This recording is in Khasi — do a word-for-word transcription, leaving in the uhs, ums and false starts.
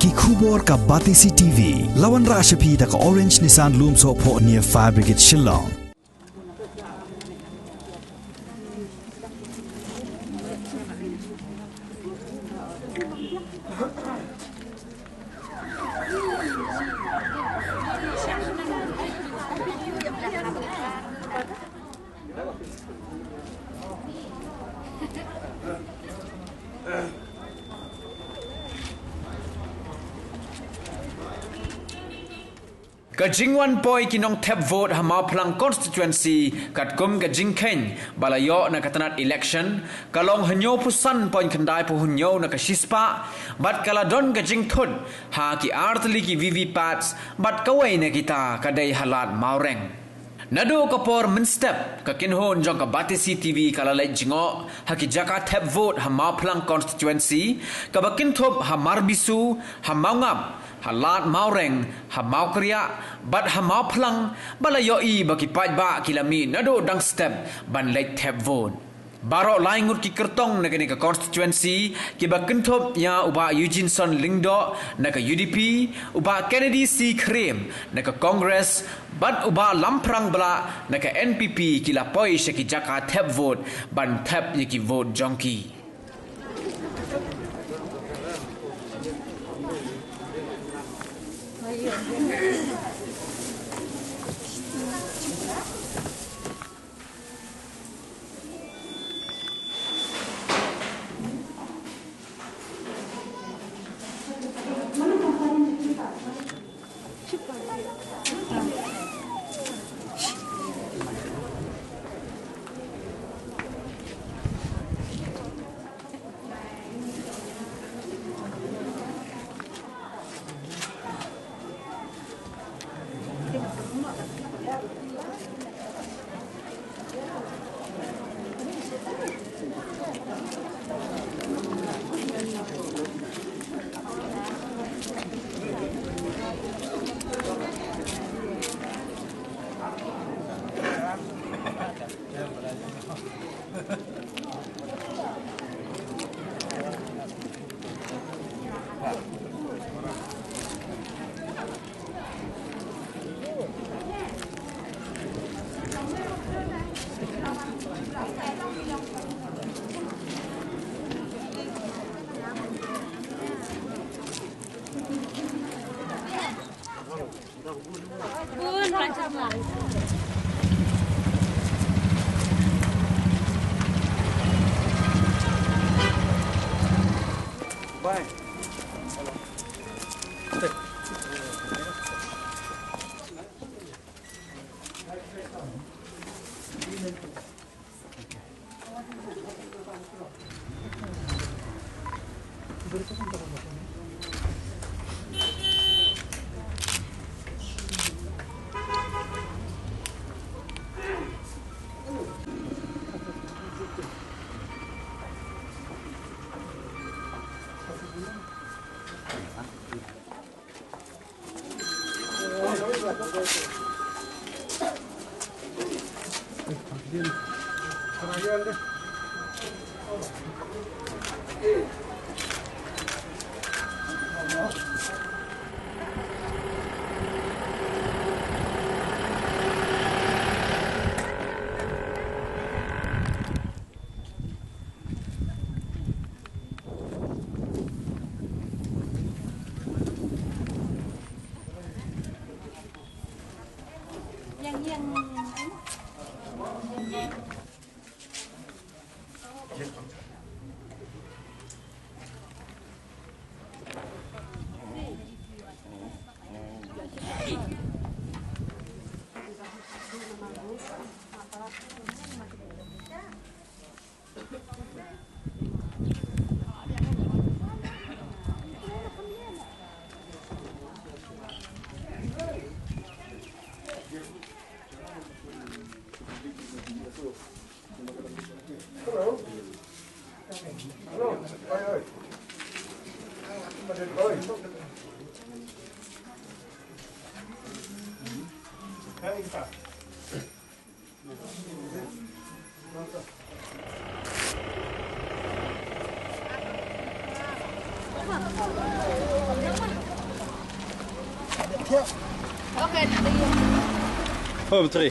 Ki khubor ka Batesi T V. La wanrah sha phi da ka Orange Nissan Lumsohphoh near Fire Brigade Shillong. Ka jingwan poi ki nongthep vote ha Mawphlang constituency katkum ka jingkheiñ ba la ïoh na ka tnat election ka long hynñiewphew san point khyndai phew hynñiew na ka shispah, bad ka la don ka jingthut ha ki artylli ki V V pats, bad kawei na kita ka dei ha Lad Mawreng. Naduh ka por mynstep, ka kynhun jong ka Batesi T V ka la leit jngoh ha ki jaka thep vote ha Mawphlang constituency, kaba kynthup ha Marbisu, ha Mawngap, ha Lad Mawreng, ha Mawkriah, bad ha Mawphlang, ba la ïohi ba ki paidbah ki la mih naduh dang step ban leit thep vote. Baroh lai ngut ki kyrtong na kane ka constituency, kiba kynthup ïa u Bah Eugeneson Lyngdoh na ka U D P, u Bah Kennedy C Khriem na ka Congress, bad u Bah Lamphrang Blah na ka N P P, ki la poi sha ki jaka thep vote ban thep ïa ki vote jong ki. Home three.